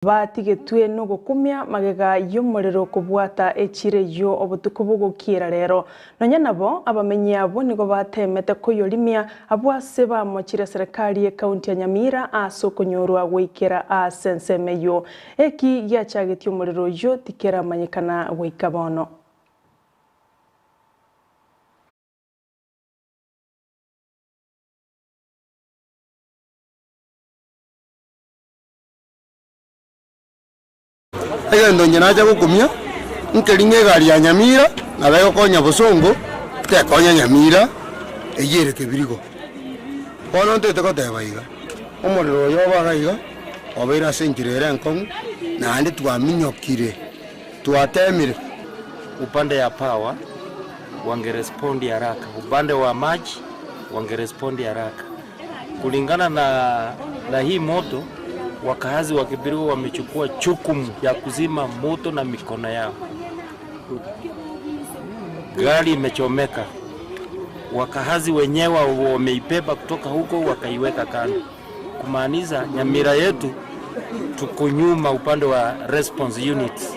Batigetwe nogokumia magega y'omorero kobwata echiro eyio obotuko bogokiera rero. Nonya nabo, abamenyi abwo nigo bateemete koyorimia abwo ase bamochire eserekari y'ekaunti ya Nyamira ase okonyorwa goikera ase ensemo eyio. Eki giachagetie omorero oyio tikeramanyekana goika bono. Egento inche nacha gokumia, nkeri ng'a egari ya Nyamira nabo egokonya bosongo, tekonya Nyamira eyio ere kebirigo. Bono ntete goteba iga, omorero oyo obe iga iga, obeire ase enchera ere enkong'u, naende twaminyokire, twatemire. Upande ya power wangerespondi haraka, upande wa maji wangerespondi haraka. Kulingana na, na hii moto, wakaazi wa Kibirigo wamechukua jukumu ya kuzima moto na mikono yao. Gari imechomeka, wakaazi wenyewe wameibeba kutoka huko wakaiweka kando, kumaanisha Nyamira yetu tuko nyuma upande wa response units.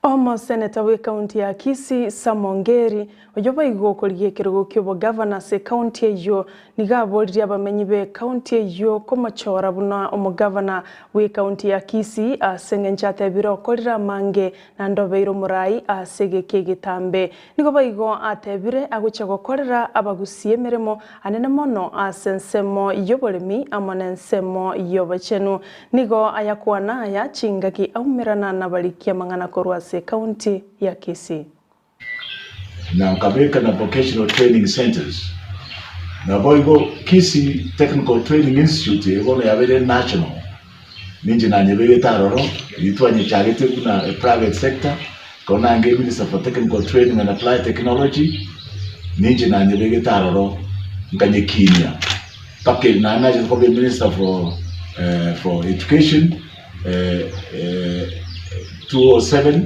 Omoseneta bw'ekaunti ya Kisii, Sam Ongeri, oyio boigo okorigia ekerogo ki'obogavana ase ekaunti eyio, nigo aboririe abamenyi b'ekaunti eyio komochora buna omogavana bw'ekaunti ya Kisii ase engencho atebire okorire amange naende obeire omorai ase egeka egetambe. Nigo boigo atebire agochia gokorera abagusie emeremo anene mono ase ensemo y'oboremi amo nensemo y'obochenu. Nigo ayakwana aya chingaki aumerana nabariki amang'ana korwa ase ekaunti ya Kisii. Na nkabeka na Vocational Training Centres. Naboigo Kisii Technical Training Institute eye bono yabeire national, ninche nanyebegete aroro, eyio twanyechagete buna a private sector, ekero nange Minister for Technical Training and Applied Technology, ninche nanyebegete aroro nkanyekinia. Mpaka eri naende nachete koba eminister for for education 207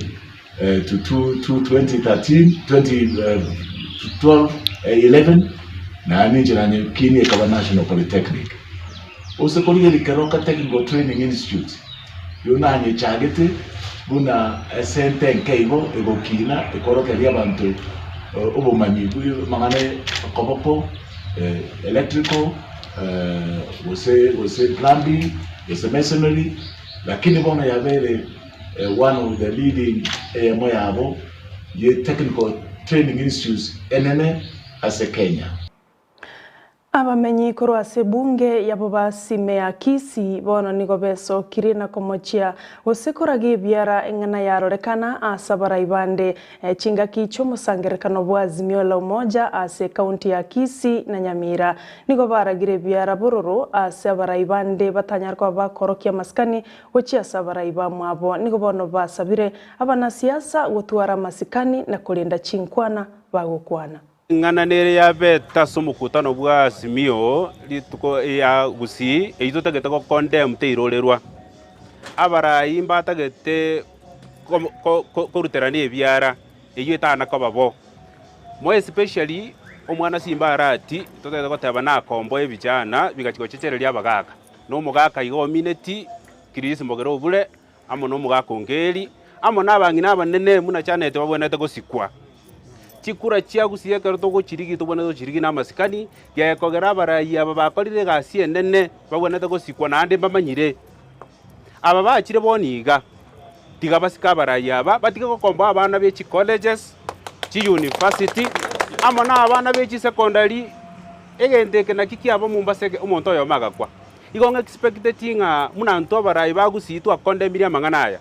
to 2013 2012 11 naende ninche nanyekinia ekaba National Polytechnic. Gose korigereria Keroka Technical Training Institute, eyio nanyechagete buna esente enke igo egokina ekorokereria abanto obomanyi bwa amang'ana okoboko. electrical, gose gose plumbing, gose masonry, lakini bono yabeire one of the leading eyemo yabo ye technical training institutes enene ase Kenya. Abamenyi korwa ase ebunge ya Bobasi Mayor Kisii bono nigo besokirie na komochia gose koraga ebiara eng'ana yarorekana ase abarai bande Chingaki chi'omosangererekano bwa Azimio la Umoja ase ekaunti ya Kisii na Nyamira nigo baragire ebiara bororo ase abarai bande batanyare koba bakorokia amasikani gochia ase abarai bamwabo. Nigo bono basabire abanasiasa gotwara amasikani na korenda chinkwana bagokwana. Eng'ana nere yabete ase omokutano bwa Azimio rituko ya Gusii eyio totagete go condemn teirorerwa. Abarai mbatagete koruterana ebiara eyio etana koba bo. More especially omwana Simba Arati totagete goteba nakomboe ebichana bigachia gochechereria abagaka. Na omogaka iga omineti Chris Mbogere Obure amo nomogaka Ongeri, amo nabang'ina abanene buna Janet babwenerete gosikwa. Chikura chia gusii ekero togochirigia tobwenerete gochirigia namasikani, gekogera abarai aba bakorire egasi enene babwenerete gosikwa naende mbamanyire. Aba bachire bono iga, tiga basike abarai aba, batige gokomboa abana be chicolleges, chiuniversity, amo na abana be chisecondary, egento eke naki kiaba Mombasa eke omonto oyomo agakwa. Igo ng'expecteti ng'a buna intwe abarai ba Gusii twakondemirie amang'ana aya,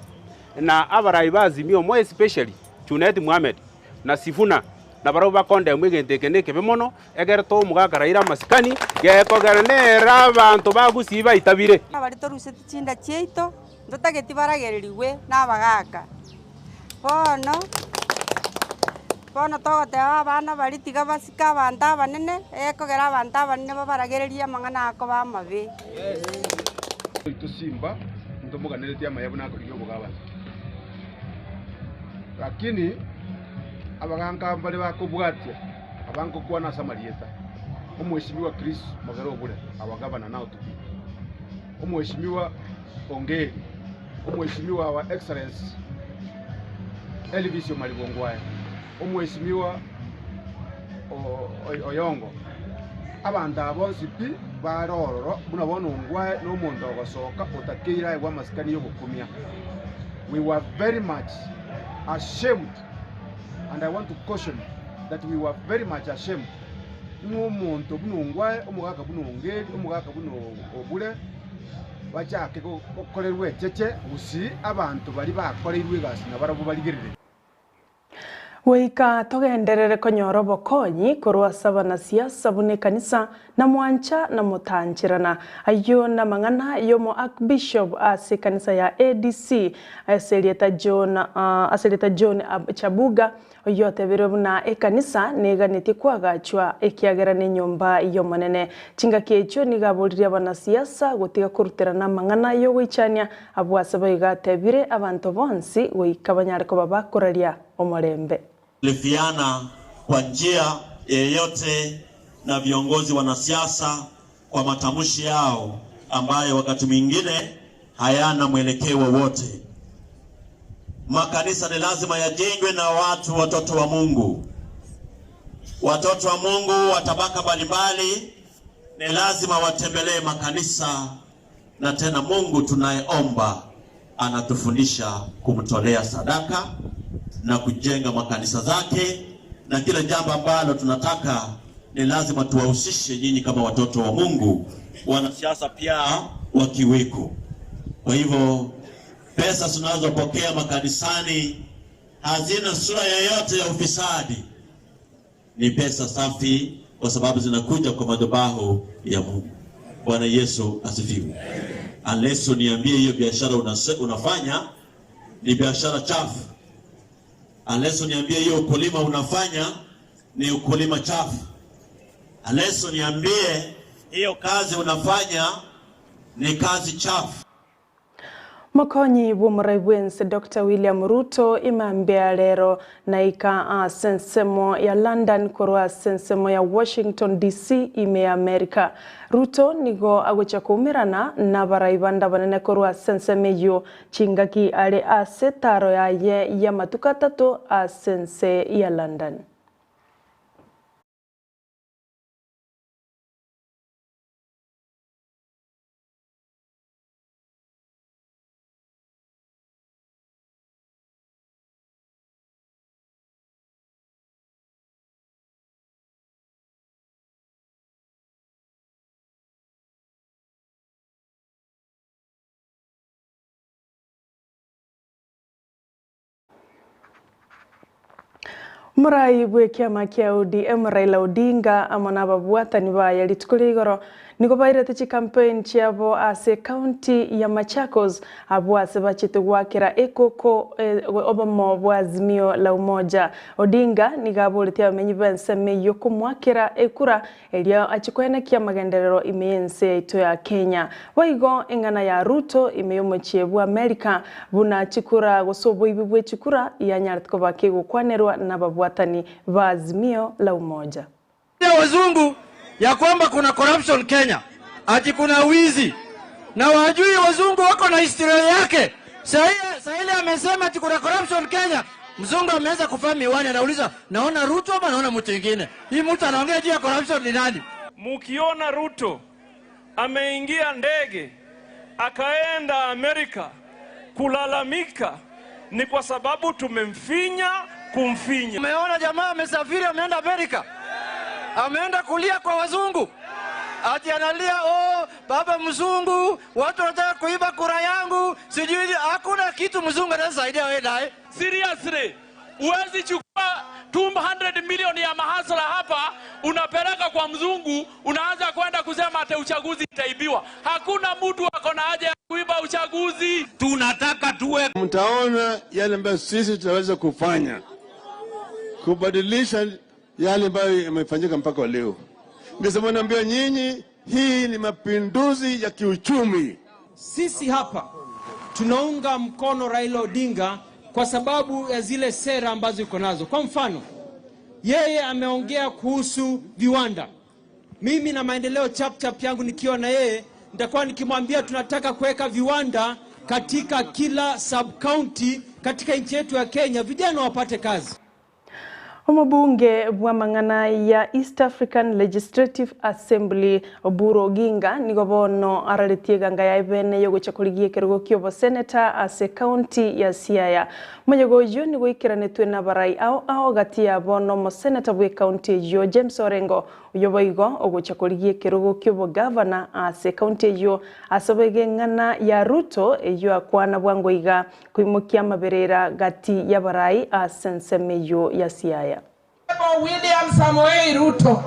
na abarai ba Azimio more especially Junet Mohamed na Sifuna nabarabwo bakondemwa egento eke nekebe mono, egere toe omogaka Raila amasikani, gekogera nere abanto ba Gusii baitabire. Abaria toruseti chinda chiaito, ntotageti baragererigwe nabagaaka. Bono, bono togoteba abana baria tiga basike abanto abanene, ekogera abanto abanene babaragererie amang'ana akoba amabe. Oito Simba ntomoganeretie amaya buna akorigia obogabana. Lakini abaganka mbare bakobwatia aba nkokwana ase amarieta, Omweshimiwa Chris Mogere Obure, our governor now to be, Omweshimiwa. Ongeri, Omweshimiwa Our Excellency Elvis Omariba Ongwae, Omweshimiwa Oyongo, abanto aba bonsi pi bare ororo buna bono Ongwae na omonto ogosoka otakeire aegwe amasikani y'ogokumia. We were very much ashamed and I want to caution that we were very much ashamed ng'a omonto buna Ongwae, omogaka buna Ongeri, omogaka buna Obure, bachake gokorerwa echeche gusii abanto baria bakoreirwe egasi nabarabwo barigereretie. Goika togenderere konyora obokonyi korwa ase abanasiasa buna ekanisa, na mwancha na motancherana. Ayio namang'ana y'omo Archbishop ase ekanisa ya ADC ase erieta John ase erieta John Chabuga, Oyio otebirwe buna ekanisa neganetie koagachwa ekiagera nenyomba y'Omonene. Chingaki echio nigo aboririe abanasiasa gotiga koruterana amang'ana y'ogoichania abwo ase boigo atebire abanto bonsi goika banyare koba bakoraria omorembe. Lifiana kwa njia yeyote na viongozi wanasiasa kwa matamshi yao ambayo wakati mwingine hayana mwelekeo wowote. Makanisa ni lazima yajengwe na watu, watoto wa Mungu. Watoto wa Mungu wa tabaka mbalimbali ni lazima watembelee makanisa, na tena Mungu tunayeomba anatufundisha kumtolea sadaka na kujenga makanisa zake, na kila jambo ambalo tunataka ni lazima tuwahusishe nyinyi kama watoto wa Mungu, wanasiasa pia wakiweko. Kwa hivyo pesa tunazopokea makanisani hazina sura yoyote ya ufisadi, ni pesa safi, kwa sababu zinakuja kwa madhabahu ya Mungu. Bwana Yesu asifiwe. Unless uniambie hiyo biashara unafanya ni biashara chafu, unless uniambie hiyo ukulima unafanya ni ukulima chafu, unless uniambie hiyo kazi unafanya ni kazi chafu. Mokonyi bw'omorai bw'ense Doctor William Ruto imambia rero naika ase ensemo ya London korwa ase ensemo ya Washington DC ime ya America. Ruto nigo agochia koumerana nabarai bande abanene korwa ase ensemo eyio chingaki are ase etaro yaye y'amatuko atato ase ense ya London. Omorai bw'ekiama kia ODM Raila Odinga amo nababwatani baye rituko ria igoro nigo bairete chicampaign chiabo ase ecounty ya Machakos abwo ase bachete goakera ekoko obomo bwa Azimio la Umoja. Odinga nigo aboretie abamenyi b'ensemo eyio komoakera ekura erio achie koenekia amagenderero ime y'ense yaito ya Kenya. Boigo eng'ana ya Ruto ime y'omochie bwa America buna chikura gose oboibi bwe chikura yanyarete koba kegokwanerwa nababwatani ba Azimio la Umoja. Ya wazungu ya kwamba kuna corruption Kenya, ati kuna wizi, na wajui wazungu wako na historia yake. Sahili amesema ati kuna corruption Kenya. Mzungu ameanza kuvaa miwani, anauliza naona Ruto ama naona mtu mwingine? Hii mtu anaongea juu ya corruption ni nani? Mukiona Ruto ameingia ndege akaenda Amerika kulalamika, ni kwa sababu tumemfinya kumfinya. Umeona jamaa amesafiri ameenda Amerika, ameenda kulia kwa wazungu, ati analia oh, baba mzungu, watu wanataka kuiba kura yangu, sijui. Hakuna kitu mzungu anaweza saidia wewe naye. Seriously, huwezi chukua 200 milioni ya mahasla hapa unapeleka kwa mzungu, unaanza kwenda kusema ati uchaguzi itaibiwa. Hakuna mtu ako na haja ya kuiba uchaguzi. Tunataka tuwe, mtaona yale ambayo sisi tunaweza kufanya kubadilisha yale ambayo yamefanyika mpaka leo. Ndio sababu naambia nyinyi, hii ni mapinduzi ya kiuchumi. Sisi hapa tunaunga mkono Raila Odinga kwa sababu ya zile sera ambazo yuko nazo. Kwa mfano, yeye ameongea kuhusu viwanda. Mimi na maendeleo chap chap yangu nikiwa na yeye Nitakuwa nikimwambia tunataka kuweka viwanda katika kila sub county katika nchi yetu ya Kenya, vijana wapate kazi. Omobunge bw'amang'ana ya East African Legislative Assembly Oburu Oginga nigo bono araretie eganga yaye bene y'ogocha korigia ekerogo ki'oboseneta ase ekaunti ya Siaya. Omoyega oyio nigo oikeranetwe nabarai ao ao gati yabo nomoseneta bw'ekaunti eyio James Orengo Oyio boigo ogocha korigia ekerogo ki'obogavana ase ekaunti eyio ase obegeng'ana ya Ruto eyio akwana bwango iga koimokia amaberera gati y'abarai ase ensemo eyio ya Siaya. William Samoei Ruto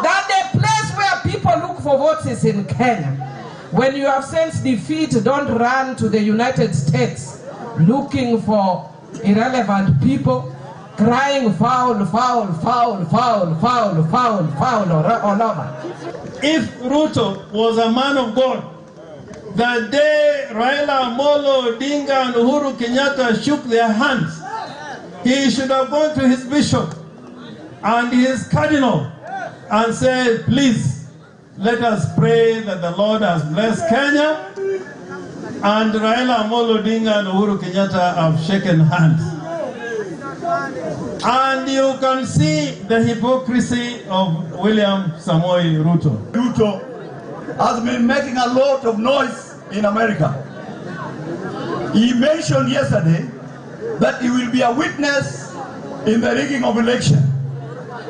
that the place where people look for votes is in Kenya. When you have sensed defeat, don't run to the United States looking for irrelevant people crying foul, foul, foul, foul, foul, foul, foul all over. If Ruto was a man of God, the day Raila Amolo Odinga and Uhuru Kenyatta shook their hands, he should have gone to his bishop and his cardinal and said, please, let us pray that the Lord has blessed Kenya and Raila Amolo Odinga and Uhuru Kenyatta have shaken hands. And you can see the hypocrisy of William Samoei Ruto. Ruto has been making a lot of noise in America. He mentioned yesterday that he will be a witness in the rigging of election.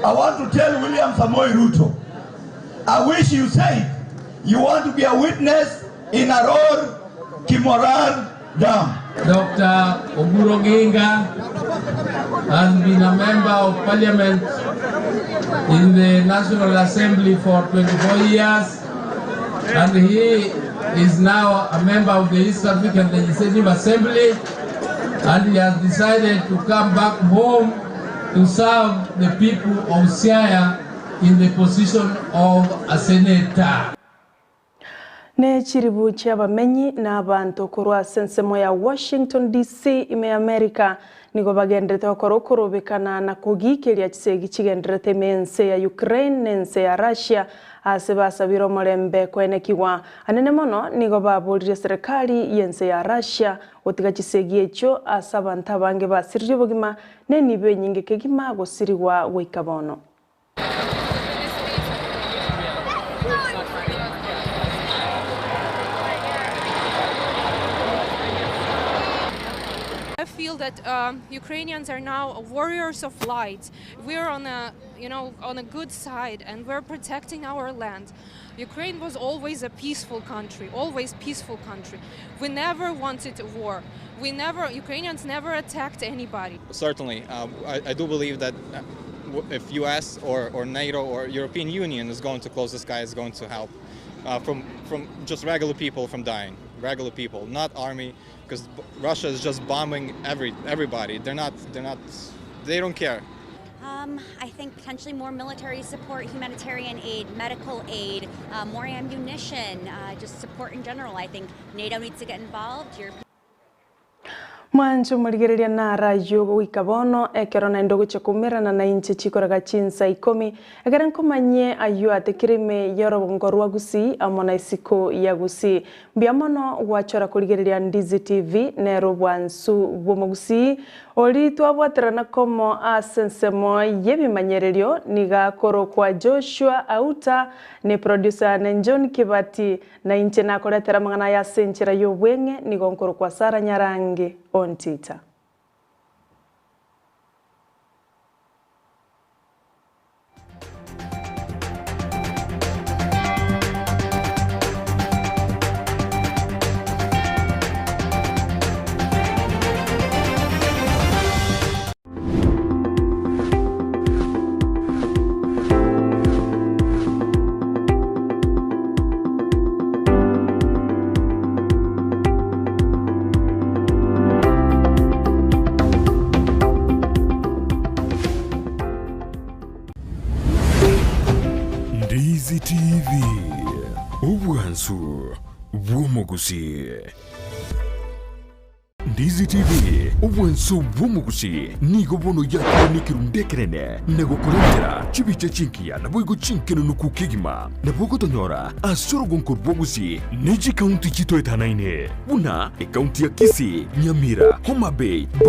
I want to tell William Samoei Ruto, I wish you said you want to be a witness in Aror Kimorar Dam. Dr. Oburu Oginga has been a member of parliament in the National Assembly for 24 years, and he is now a member of the East African Legislative Assembly, and he has decided to come back home to serve the people of Siaya in the position of a senator. Ne chiribu chi'abamenyi na abanto korwa ase ensemo ya Washington DC ime y'America nigo bagenderete gokora okorobekana na kogiikeria chisegi chigendererete ime y'ense ya Ukraine na ense ya Russia ase basabire omorembe koenekigwa. Anene mono nigo baboririe serikali y'ense ya Russia gotiga chisegi echio ase abanto abange basiririe obogima nenibo enyinge kegima gosirigwa goika bono. I feel that Ukrainians are now warriors of light. We're on a, you know, on a good side and we're protecting our land. Ukraine was always a peaceful country, always peaceful country. We never wanted war. We never, Ukrainians never attacked anybody. Certainly, I, I do believe that if US or, or NATO or European Union is going to close the sky, is going to help from, from just regular people from dying, regular people, not army, because Russia is just bombing every, everybody. They're not, they're not, they don't care. I think potentially more military support, humanitarian aid, medical aid, more ammunition, just support in general. I think NATO needs to get involved. European Mwanche omorigereria naro ayio goika bono, ekero naende ogochia koumerana nainche chikoraga chinsa ikomi, ekere nkomanyie ayio atekire ime y'orogongo rwa Gusii amo na isiko ya Gusii. Mbuya mono gwachora korigereria Ndizi TV nero obwansu bw'omogusii Oria twabwaterana komo ase ensemo y'ebimanyererio nigo akorokwa Joshua Auta, ne producer yane John Kibati, na inche nakoretera amang'ana aya ase enchera y'obweng'e nigo nkorokwa Sarah Nyarange Ontita. Ndizi TV, obwansu bw'omogusii. Ndizi TV, obwanso bw'omogusi, nigo bono yakire nekerundu ekenene na gokorentera chibicha chingiya naboigo chinkenenuku kegima. Nabo ogotonyora ase orogonko rw'obosie ne chikaunti chitoetanaine, buna ekaunti ya Kisii, Nyamira, Homa Bay, Bomet.